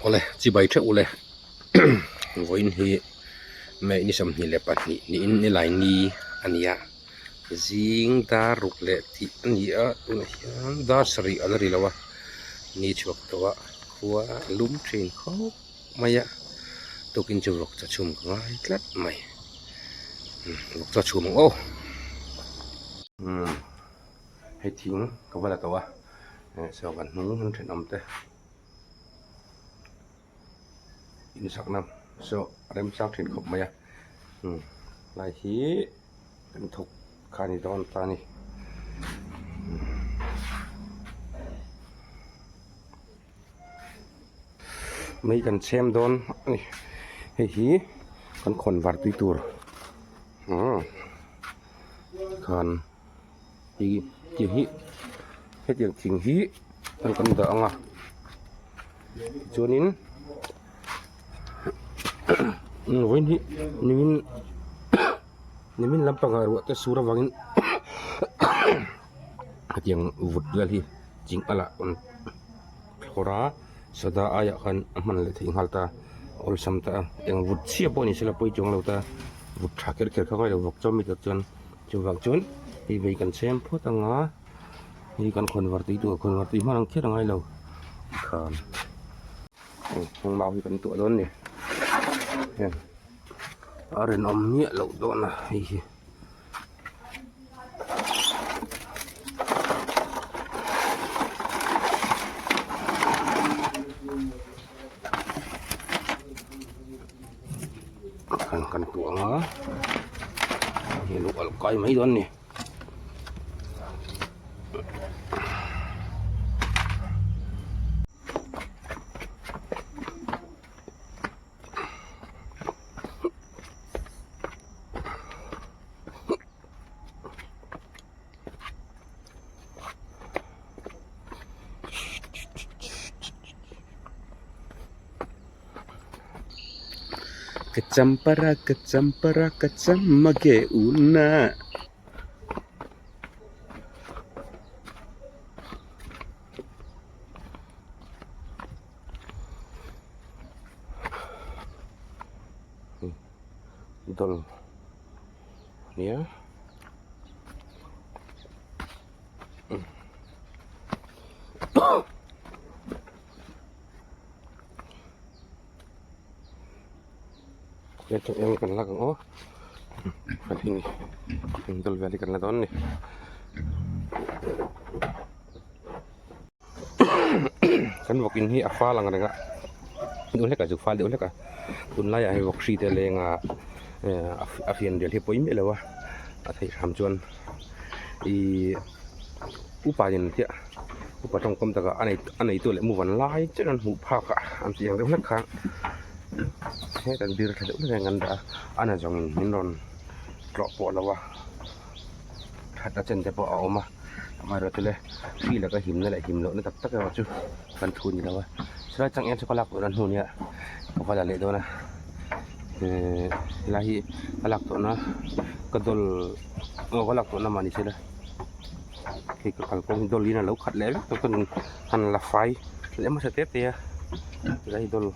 Awle chibai theuh ule vawiin hi May ni 22 niin nilai ni a ni a zing dar ruk leh tih a ni a tunah hian dar sarih a la ri lo a ni chhuak tawh a khua a lum thin khawp mai a tukin chu vawk chaw chhum ka ngai tlat mai vawk chaw chhum ang aw hei thing ka va la tawh a saw kan hnung an thenawm te. Insakna saw a remchang thin khawp mai a umm lai hi kan thawk kha a ni dawn ta a ni mei kan chhem dawn a ni hei hi kan khawn var tui tur umm khan. Hei tiang hi hetiang thing hi an kan dah ang a tichuanin vawiin hi nimin nimin lampangah ruah te sur avangin hetiang vut vel hi ching a lah an thlawr a sada aiah khan a hman leh theih nghal ta a awlsam ta a eng vut chhia pawh ni sela pawi chuang lo ta vut tha kher kher kha ngailo vawk chuan mi tur chuan. Chuvang chuan hei vei kan chhem phawt ang a hei kan khawn var tui tur khawn var tui hman ang kher a ngai lo tikhan heng mau hi kan tuah dawn a ni heng a rinawm miah loh dawn a hei hi. Kan kan tuah ang a hei lo alh kai mai dawn a ni. Ka champara ka champara ka chamage una. Dol ania. Hei eng kan lak ang aw kan heng heng dawlh vel hi kan la dawn a ni kan vawk in hi a fal ang reng a deuh hlek a zu fal deuh hlek a tunlaiah hei vawk hri te leng a a fian rial hi pawi miah lo a a theih hram chuan ihh upa in chiah upa tawngkam takah a nei a neitu leh mu van lai chiah an hmuh phak a an tih ang deuh hlek kha heta an bir tha deuh hlek an dah a a na zawng in min rawn tlawh pawh lo a that a chen te pawh a awm a amaherawhchu le hri laka himna leh him lohna tak tak erawh chu kan thu ni lo a chulai changel chu ka lak tawhna hnu nia ka va la leh dawn a ehh helai hi ka lak tawhna ka dawl aw ka lak tawhna mah ni se la. Hei ka kalkawng hi dawl in alo khat leh vek tawh chuan han la fai leh hmasa te te a helai hi dawl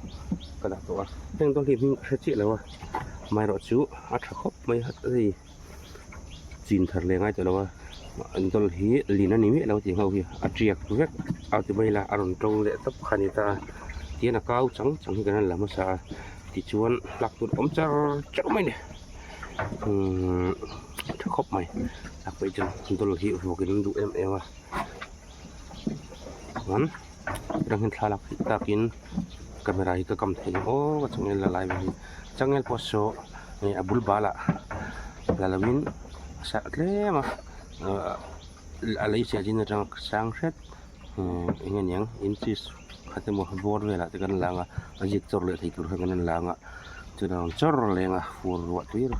ka dah tawh a heng dawl hi hming ka hre chiah lo a amaherawhchu a tha khawp mai a hei chin thar leh ngai tawh lo a an dawl hi lin a ni miah lo tih ho hi a tiak vek a ti mai la a rawn tawng leh tawp kha a ni ta a tihian a kau chang chang hi kan han la hmasa a tichuan hlak tur awm char char mai a ni. Umm tha khawp mai a pawih chuan dawl hi vuak in an duh em em a chuan hetah hian thlalak theih takin camera hi ka kam thei ang aw ka changel la lai vel hi changel pawh saw ih a bul balah la lo in a sarh tlem a ahh a lei siah chin atang sang hret umm eng nge niang inches khat emaw bawr velah te kan la ang a a zik chawr leh thei tur khan kan la ang a chutiang chawr leng a fur ruah tui tla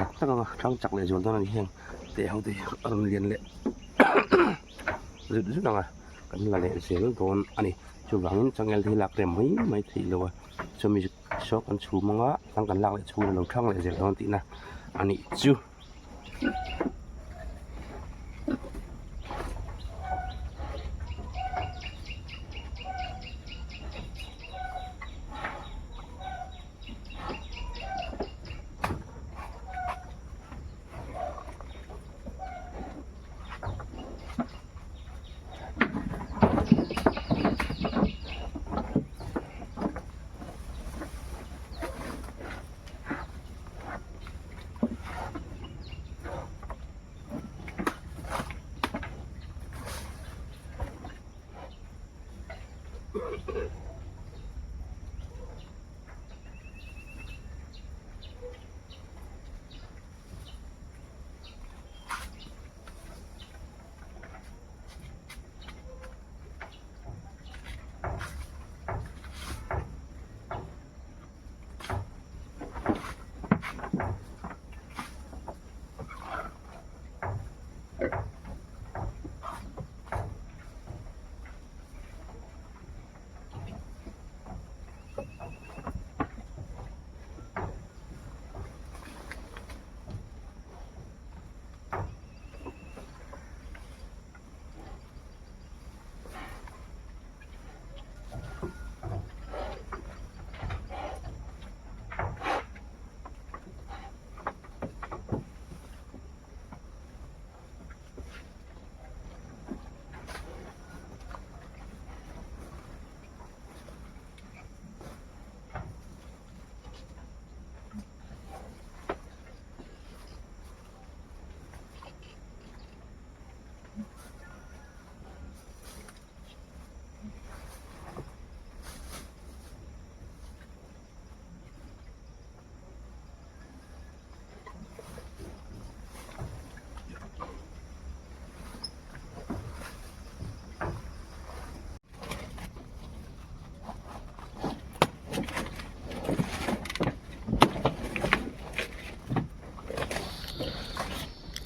tak tak ang a thang chak leh zual dawn a ni heng teh ho te hi a rawn lian leh zut zut ang a kan la leh zel dawn a ni chuvangin changel te hi lak rem mai mai theih loh a chumi saw kan chhum ang a thang kan lak leh chhung a lo thang leh zel dawn tihna a nih chu.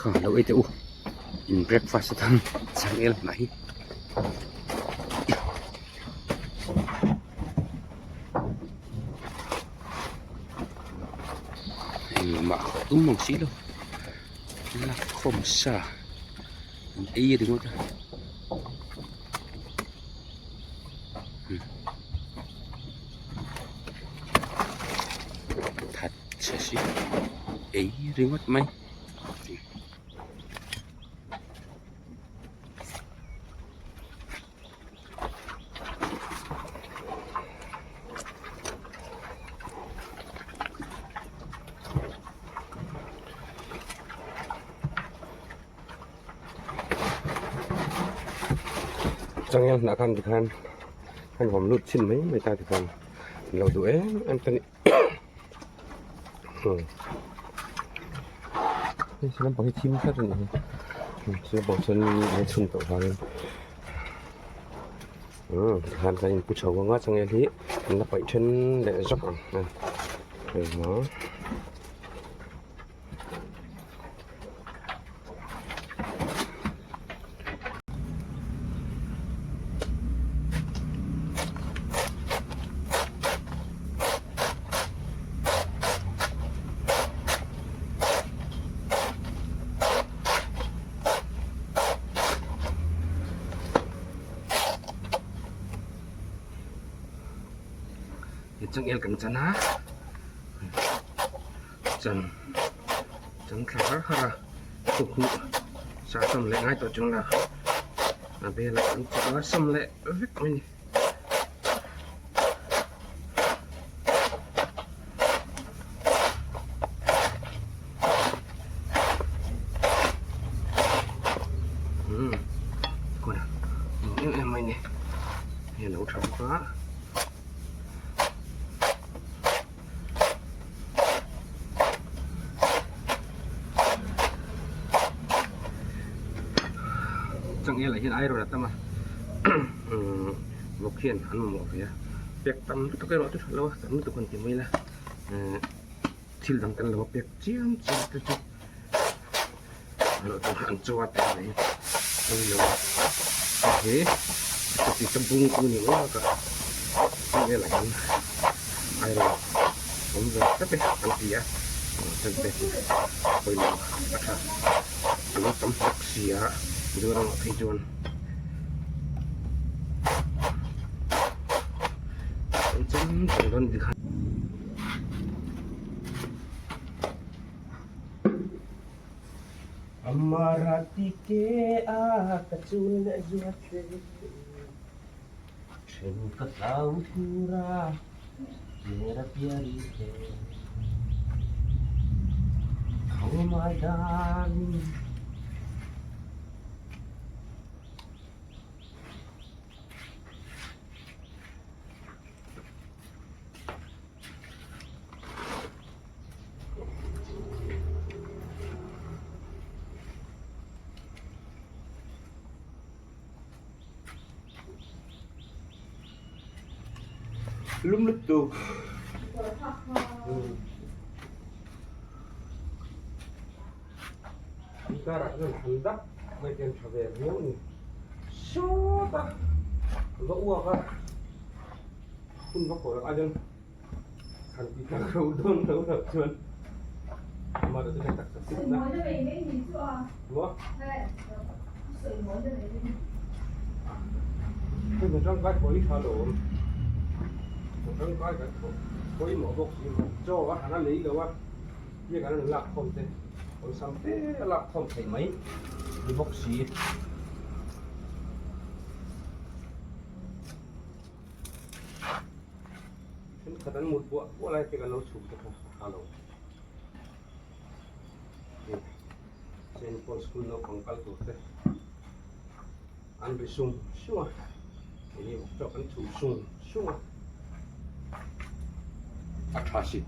Kha lo ei teh u in breakfast atan changel hnah hi. Engmah tum ang si lo lakkhawm sa an ei ringawt a. That chhe si ei ringawt mai. Changel hnah khan tikhan an vawm lut chhin mai mai ta tikhan an lo duh em em ta ni hei saw lampang hi thim tlat a nih hi saw lampang chuan a chhun tawh vangin umm tikhan kan inpu chho ang a changel hi an la paih then leh zawk ang a hei maw. Changel kan chan a. Chan chan thla har har a thawhhnuh sa sam leh ngai tawh chung la a velah an chawh a sam leh vek mai a ni. Umm kawr em em mai a ni hei a lo tha bawk a. Changel ah hian iron a tam a umm vawk hian an mamawh ve a pek tam lutuk erawh chu tha lo a tam lutuk han ti mai ila ehh thil dang kan lo a pek chiam chiam te chu an chaw a te mai a ni lo a he chuti chu bung chu ni maw ka changel ah hian iron awm ve tlat e an ti a chuan te chu pawimawh a tha a lo tam hlek si a Mizoram ah phei chuan an cham cham dawn tikhan. Amarati ke a ka chun leh zuat che Then ka hlau tura mera pyari he Oh my darling. Lum lutuk. Karah chuan han dak mai te an tha ve viau a ni. Sawta va uak a hun va kawr ang a chuan. Han ti tak ro dawn lo loh chuan amah chu hei taksa fit na maw hei hna tangkai pawh hi tha lo awm hna tangkai kan thawh pawimawh bawk si chaw a han a lei lo a biak an rawn lak khawm te awlsam te a lak khawm theih mai ni bawk si. Thenkhat an mut buah buah lai te kan lo chhuk te kha a lo hei Saint Paul school naupang kal tur te an ri sung sung a keini bawk chu kan chhuk sung sung a a tha si.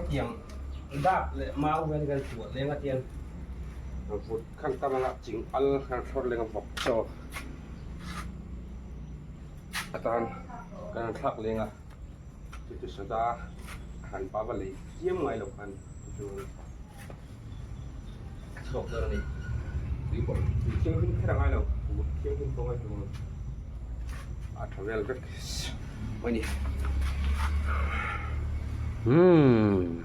Hetiang dap leh mau vel hi kan tuah leng a tiang vut khan tam anga ching al khan thlawr leng a vawk chaw atan kan han thlak leng a chu chu sada han pa va lei chiam ngai lo khan chu chu a chhuak dawn a ni tui pawh tui thianghlim kher a ngai lo tui thianghlim pawh a ngai tur a tha vel vek mai a ni umm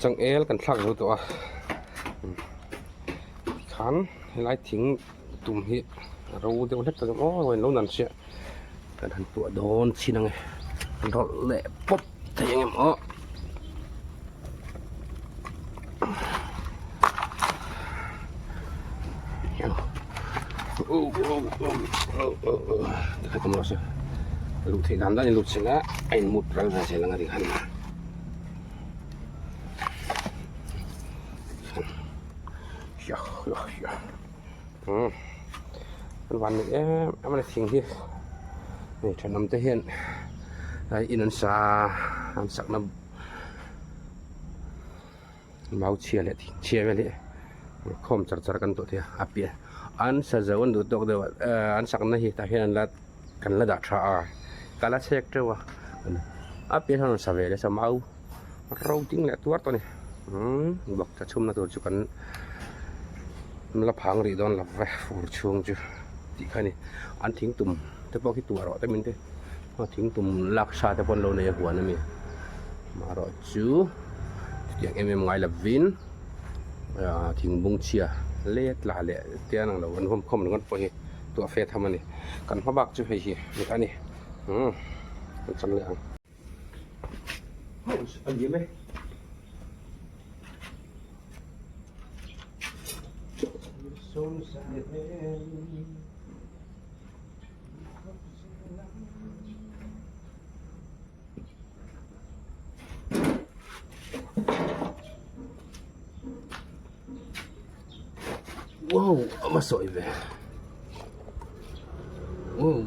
changel kan thlak zo tawh a tikhan helai thing tum hi a ro deuh hlek ta zawk aw lo nan chiah. Kan han tuah dawn chin ang e an rawlh leh pawp thei ang em aw. Luh theih dan dan in lut sela a in mut ral ve zel ang a ti khan. An van nih em em a ni thing hi hei thenawm te hian in an sa an sakna mau chhia leh thing chhia vel hi khawm char char kan duh thei a a piah an sa zo an duh tawk deuh a ehh an sakna hi tah hian an la kan la dah tha a ka la chhek teuh a a piah hian rawn sa ve leh sa mau ro ding leh tuar tawh a ni umm bawk tha chhumna tur chu kan la phang rih dawn lo ve fur chhung chu tih kha a ni an thing tum te pawh khi tuah rawh te min ti a thing tum lak sa te pawh an lo nei a huan a mi marawh chu chutiang em em ngai lovin ah thing bung chhia let tla leh te an ang lo an vawm khawm ringawt pawh hi tuah fe tham a ni kan hma bak chu hei hi ni kha a ni umm kan chang leh ang. A liam e. Wow, a ma sawi ve. Wow.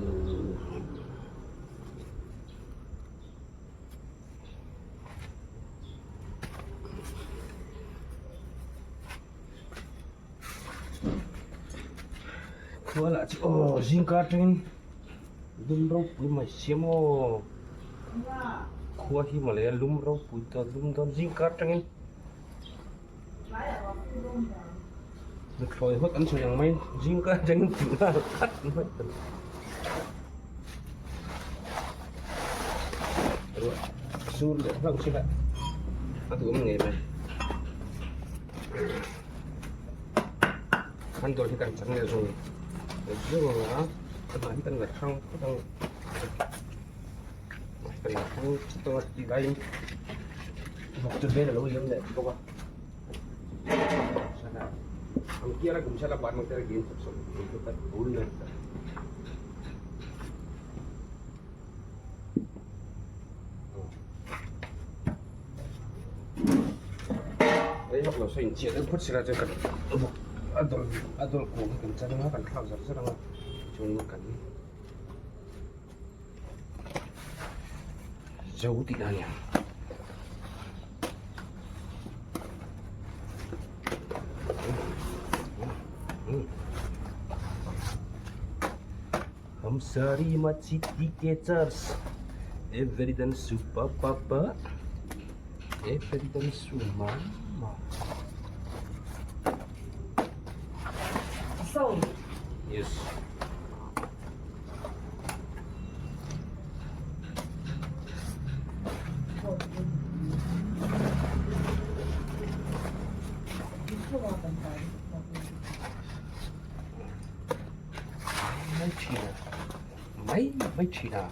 Khua lah chu aw zingkar atangin lum ropui mai siam aw khua hi mawle a lum ropui dawn lum dawn zingkar atangin Nuthlawi hawt an sawi ang mai zingkar atangin tih nghal khat mai. Ruah sur leh hlauh si lah a duhawm ngei mai. Handle hi kan chang leh zung zung ang a, a hnah hi kan la hrang phawt ang kan la hrang phawt ang a tih laiin vawk chu vel a lo liam leh bawk a. Zo tih na a ni ang. Hamsari machiti ketchers every dan supa papa every dan sumama. So. Yes. Mai thin a mai mai thin a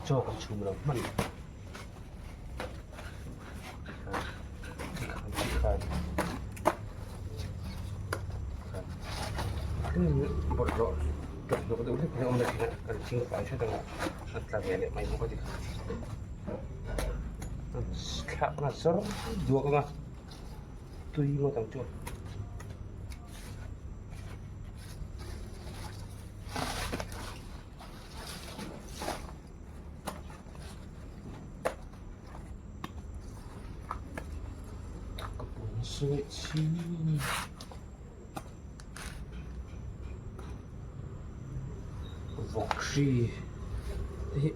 chaw kan chhum lo hman bawlhhlawh ṭawlh deuh hlek hi a awm leh thin a kan thing fai hret ang a a tla ve leh mai bawk a ni thlak na zawr duak ang a tui ngawt ang chu. Chu vawk hri te hi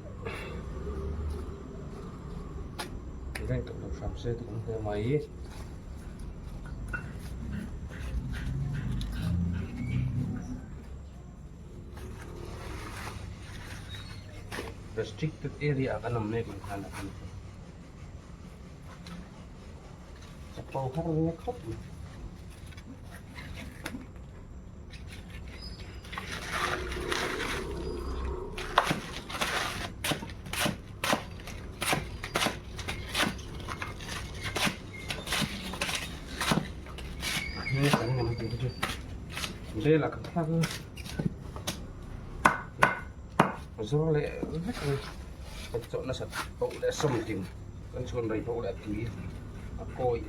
reng tawh lo hram se tih awm hle mai. Restricted area ah kan awm mek ang khan a kan hmu. Chapo har nge khawp mai. Bel ah kan thlak a zawr leh vek a ni kan chawh nasat poh leh sawmtin kan chhuan rei poh leh a tui a kawi.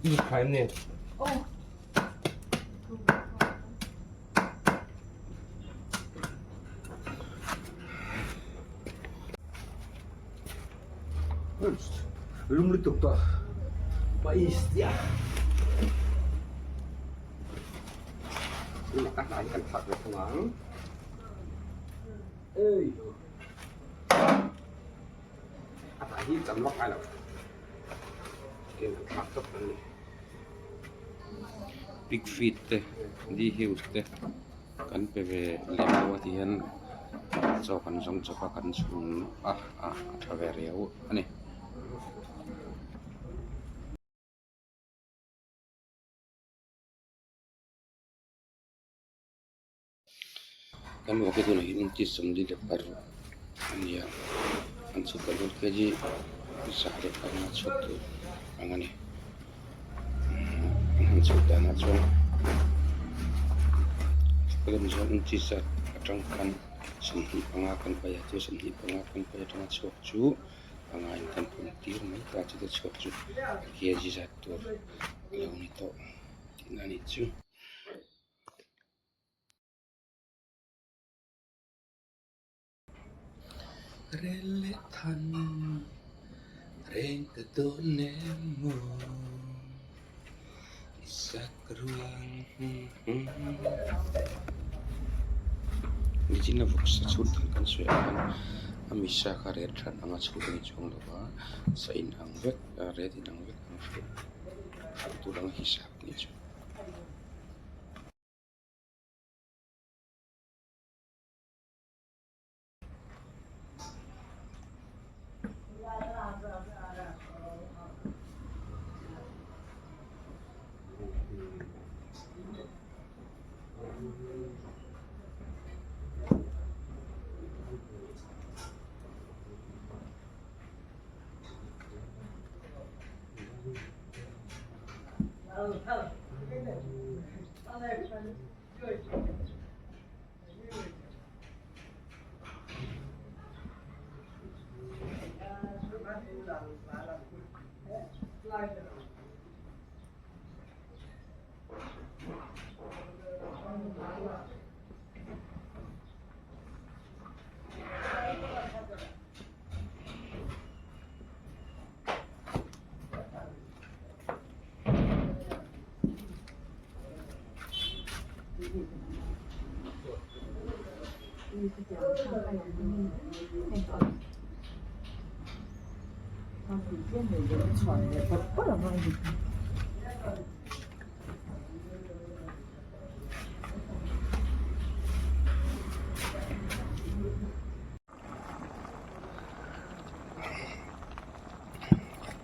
I khai em ni? Lum lutuk tawh pais tia a hnai kan thlak ve thung ang ei a hnai hi cham vak ngai lo ken kan thlak tawp an ni. Pig feed te D hills te kan pe ve lem lo a ti hian chaw kan zawng chawp a kan chhung a a tha ve riau a ni. Kan vawk hi tunah hian inchi 44 a ni a an chhut dan hian kg 105 chhut tur ang a ni an han chhut danah chuan chuan inchi zat atang khan 25 kan paih a chu 25 kan paih atanga chhuak chu a ngaiin kan pun tir mai ta chuta chhuak chu kg zat tur a lo ni tawh tihna a nih chu. Rel leh than reng ta dawn em maw i sak ruang Nichina vawksa chhut dan kan sawi ang khan a misa kha ret hran anga chhut a ni chuang lo va sa inang vek ret inang vek ang hralh tur anga hisap a ni chu.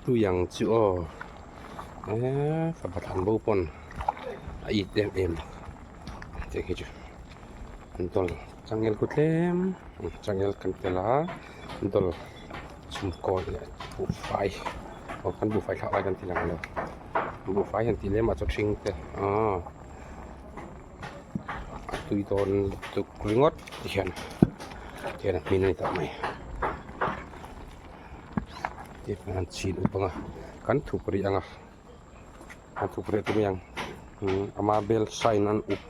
Tui ang chu aw eee fapa thlan bo pawn a it em em tih hi chu an dawl changel ku tlem changel kan tel a dawl chhumkawi leh buhfai aw kan buhfai thlak lai kan ti lang lo buhfai han tih lem ah chaw hring te aw a tui dawn lutuk ringawt ti hian ti hian a hmin a ni tawh mai ti hian an chhin up ang a kan thup rih ang a an thup rih tum ang ama bel sign an up.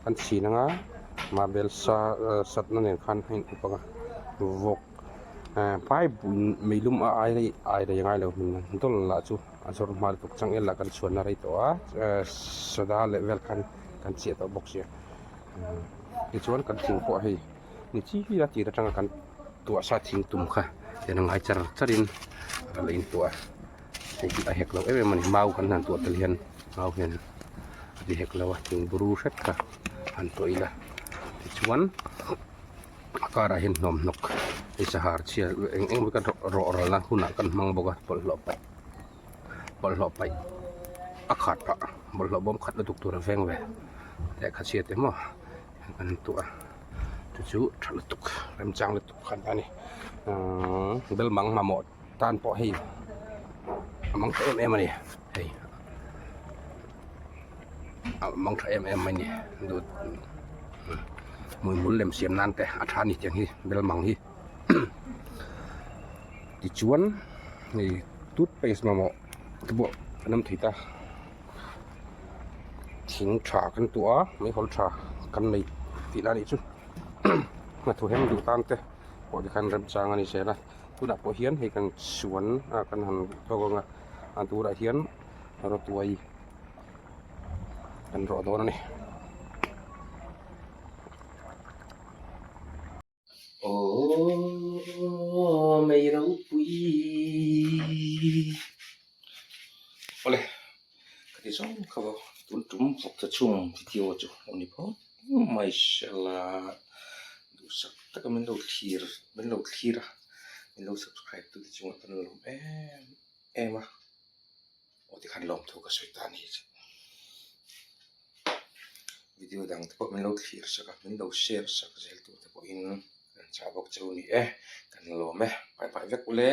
Kan chhin anga mabel sa satna nen khan a in up anga vawk pipe meilum a ai ai rei ngai lo hmun dawl lah chu a zawr hma lutuk changel lah kan chhuanna rei tawh a soda leh vel khan kan chiah tawh bawk sia tichuan kan thing pawh hei ni chi a tir atanga kan tuah sa thing tum kha tian a ngai char char in a la intuah a hei hi a hek lo em em a ni mau kan han tuah tel hian mau hian a ti hek lo a thing buru hret kha han tuah ila tichuan a karah hian hnawm hnawk hei sahar chhia eng eng emaw kan rawh ral na hunah kan hmang bawk a bawlhhlawh paih bawlhhlawh paih a khat phah bawlhhlawh bawm khat lutuk tur a veng ve lehkha chhia te maw kan tuah a chu chu tha lutuk remchang lutuk khan a ni umm bel mang mamawh tan pawh hei a mang tha em em a ni hei a mang tha em em mai a ni duh hmuihmul lem siam nan te a tha a ni tiang hi bel mang hi tichuan hei toothpaste mamawh te pawh an awm thei ta. Thing tha kan tuah a meihawl tha kan nei tih lai anih chu hnathawh hem duh tan te pawh tikhan remchang a ni zel a tunah pawh hian hei kan suan a kan han tawk ang a a turah hian rawtuai kan rawh dawn a ni. Aww mei ropui awle ka ti zawng kha vawk tun tum vawk ta chung video chu a ni phawt mai sela duhsak taka min lo thlir min lo thlir a min lo subscribe tu te chungah kan lawm em em a aw tikhan lawmthu ka sawi ta a ni. Video dang te pawh min lo thlir sak a min lo share sak zel tur te pawhin kan chah bawk chu ni e kan lawm e bye bye vek ule.